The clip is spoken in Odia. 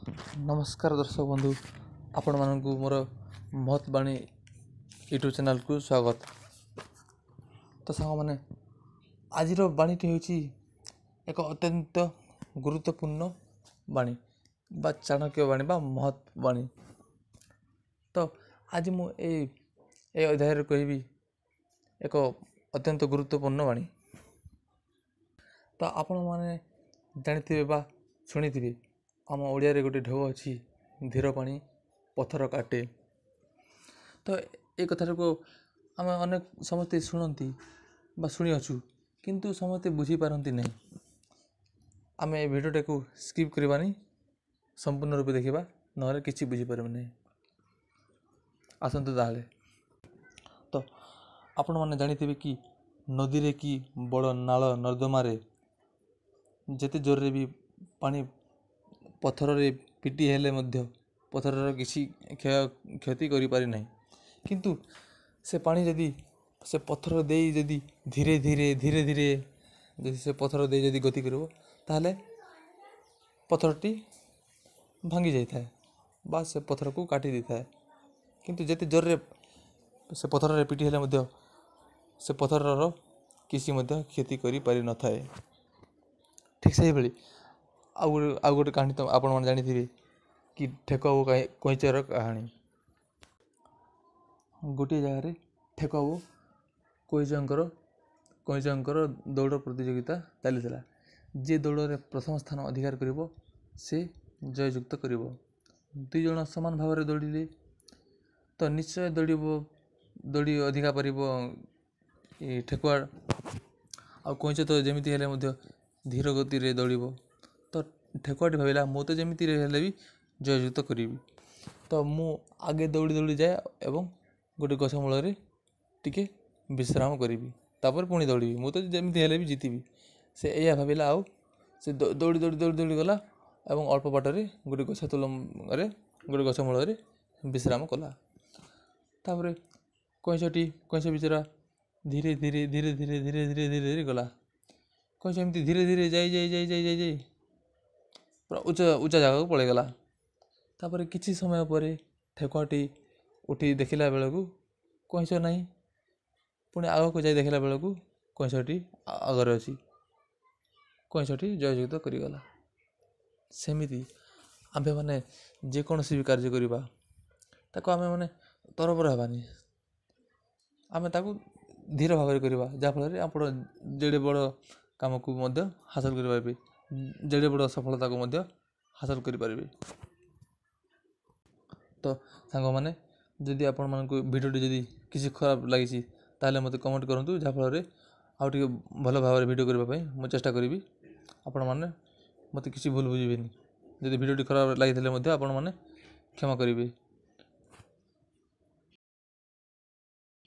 ନମସ୍କାର ଦର୍ଶକ ବନ୍ଧୁ, ଆପଣମାନଙ୍କୁ ମୋର ମହତ୍ ବାଣୀ ୟୁଟ୍ୟୁବ୍ ଚ୍ୟାନେଲ୍କୁ ସ୍ୱାଗତ। ତ ସାଙ୍ଗମାନେ, ଆଜିର ବାଣୀଟି ହେଉଛି ଏକ ଅତ୍ୟନ୍ତ ଗୁରୁତ୍ୱପୂର୍ଣ୍ଣ ବାଣୀ ବା ଚାଣକ୍ୟ ବାଣୀ ବା ମହତ୍ ବାଣୀ। ତ ଆଜି ମୁଁ ଏଇ ଅଧ୍ୟାୟରେ କହିବି ଏକ ଅତ୍ୟନ୍ତ ଗୁରୁତ୍ୱପୂର୍ଣ୍ଣ ବାଣୀ। ତ ଆପଣମାନେ ଜାଣିଥିବେ ବା ଶୁଣିଥିବେ, ଆମ ଓଡ଼ିଆରେ ଗୋଟେ ଢେଗ ଅଛି, ଧୀର ପାଣି ପଥର କାଟେ। ତ ଏ କଥାଟାକୁ ଆମେ ଅନେକ ସମସ୍ତେ ଶୁଣନ୍ତି ବା ଶୁଣିଅଛୁ, କିନ୍ତୁ ସମସ୍ତେ ବୁଝିପାରନ୍ତି ନାହିଁ। ଆମେ ଏ ଭିଡ଼ିଓଟାକୁ ସ୍କିପ୍ କରିବାନି, ସମ୍ପୂର୍ଣ୍ଣ ରୂପେ ଦେଖିବା, ନହେଲେ କିଛି ବୁଝିପାରିବ ନାହିଁ। ଆସନ୍ତୁ ତାହେଲେ। ତ ଆପଣମାନେ ଜାଣିଥିବେ କି ନଦୀରେ କି ବଡ଼ ନାଳ ନର୍ଦ୍ଦମାରେ ଯେତେ ଜୋରରେ ବି ପାଣି ପଥରରେ ପିଟି ହେଲେ ମଧ୍ୟ ପଥରର କିଛି କ୍ଷୟ କ୍ଷତି କରିପାରେ ନାହିଁ। କିନ୍ତୁ ସେ ପାଣି ଯଦି ସେ ପଥର ଦେଇ ଯଦି ଧୀରେ ଧୀରେ ଧୀରେ ଧୀରେ ଯଦି ସେ ପଥର ଦେଇ ଯଦି ଗତି କରିବ, ତାହେଲେ ପଥରଟି ଭାଙ୍ଗି ଯାଇଥାଏ ବା ସେ ପଥରକୁ କାଟି ଦେଇଥାଏ। କିନ୍ତୁ ଯେତେ ଜୋରରେ ସେ ପଥରରେ ପିଟି ହେଲେ ମଧ୍ୟ ସେ ପଥରର କିଛି ମଧ୍ୟ କ୍ଷତି କରିପାରିନଥାଏ। ଠିକ୍ ସେହିଭଳି ଆଉ ଗୋଟେ କାହାଣୀ ତ ଆପଣମାନେ ଜାଣିଥିବେ କି ଠେକୁଆ ଓ କଇଁଚର କାହାଣୀ। ଗୋଟିଏ ଜାଗାରେ ଠେକୁଆ ଓ କଇଁଚଙ୍କର ଦୌଡ଼ ପ୍ରତିଯୋଗିତା ଚାଲିଥିଲା। ଯିଏ ଦୌଡ଼ରେ ପ୍ରଥମ ସ୍ଥାନ ଅଧିକାର କରିବ, ସେ ଜୟଯୁକ୍ତ କରିବ। ଦୁଇ ଜଣ ସମାନ ଭାବରେ ଦୌଡ଼ିଲେ। ତ ନିଶ୍ଚୟ ଦୌଡ଼ିବ, ଦୌଡ଼ି ଅଧିକା ପାରିବ ଏ ଠେକୁଆ, ଆଉ କଇଁଚ ତ ଯେମିତି ହେଲେ ମଧ୍ୟ ଧୀର ଗତିରେ ଦୌଡ଼ିବ। ତ ଠେକୁଆଟି ଭାବିଲା, ମୁଁ ତ ଯେମିତିରେ ହେଲେ ବି ଜୟଯୁକ୍ତ କରିବି, ତ ମୁଁ ଆଗେ ଦୌଡ଼ି ଦୌଡ଼ି ଯାଏ ଏବଂ ଗୋଟେ ଗଛ ମୂଳରେ ଟିକେ ବିଶ୍ରାମ କରିବି, ତାପରେ ପୁଣି ଦୌଡ଼ିବି, ମୁଁ ତ ଯେମିତି ହେଲେ ବି ଜିତିବି। ସେ ଏଇଆ ଭାବିଲା ଆଉ ସେ ଦୌଡ଼ି ଦୌଡ଼ି ଦୌଡ଼ି ଦୌଡ଼ି ଗଲା ଏବଂ ଅଳ୍ପ ବାଟରେ ଗୋଟେ ଗଛ ତଳରେ, ଗୋଟେ ଗଛ ମୂଳରେ ବିଶ୍ରାମ କଲା। ତାପରେ କଇଁଚଟି, କଇଁଚ ବିଚରା ଧୀରେ ଧୀରେ ଧୀରେ ଧୀରେ ଧୀରେ ଧୀରେ ଧୀରେ ଧୀରେ ଗଲା। କଇଁଚ ଏମିତି ଧୀରେ ଧୀରେ ଯାଇ ଯାଇ ଯାଇ ଯାଇ ଯାଇ ଯାଇ ପୁରା ଉଚ୍ଚ ଉଚ୍ଚ ଜାଗାକୁ ପଳେଇଗଲା। ତାପରେ କିଛି ସମୟ ପରେ ଠେକୁଆଟି ଉଠି ଦେଖିଲା ବେଳକୁ କଇଁଚ ନାହିଁ। ପୁଣି ଆଗକୁ ଯାଇ ଦେଖିଲା ବେଳକୁ କଇଁଚଟି ଆଗରେ ଅଛି। କଇଁଚଟି ଜୟଯୁକ୍ତ କରିଗଲା। ସେମିତି ଆମ୍ଭେମାନେ ଯେକୌଣସି ବି କାର୍ଯ୍ୟ କରିବା, ତାକୁ ଆମେମାନେ ତରବର ହେବାନି, ଆମେ ତାକୁ ଧୀର ଭାବରେ କରିବା, ଯାହାଫଳରେ ଆପଣ ଯେଡ଼େ ବଡ଼ କାମକୁ ମଧ୍ୟ ହାସଲ କରିପାରିବେ, ଯେଡ଼େ ବଡ଼ ସଫଳତାକୁ ମଧ୍ୟ ହାସଲ କରିପାରିବେ। ତ ସାଙ୍ଗମାନେ, ଯଦି ଆପଣମାନଙ୍କୁ ଭିଡ଼ିଓଟି ଯଦି କିଛି ଖରାପ ଲାଗିଛି, ତାହେଲେ ମୋତେ କମେଣ୍ଟ କରନ୍ତୁ, ଯାହାଫଳରେ ଆଉ ଟିକେ ଭଲ ଭାବରେ ଭିଡ଼ିଓ କରିବା ପାଇଁ ମୁଁ ଚେଷ୍ଟା କରିବି। ଆପଣମାନେ ମୋତେ କିଛି ଭୁଲ ବୁଝିବେନି। ଯଦି ଭିଡ଼ିଓଟି ଖରାପ ଲାଗିଥିଲେ ମଧ୍ୟ ଆପଣମାନେ କ୍ଷମା କରିବେ।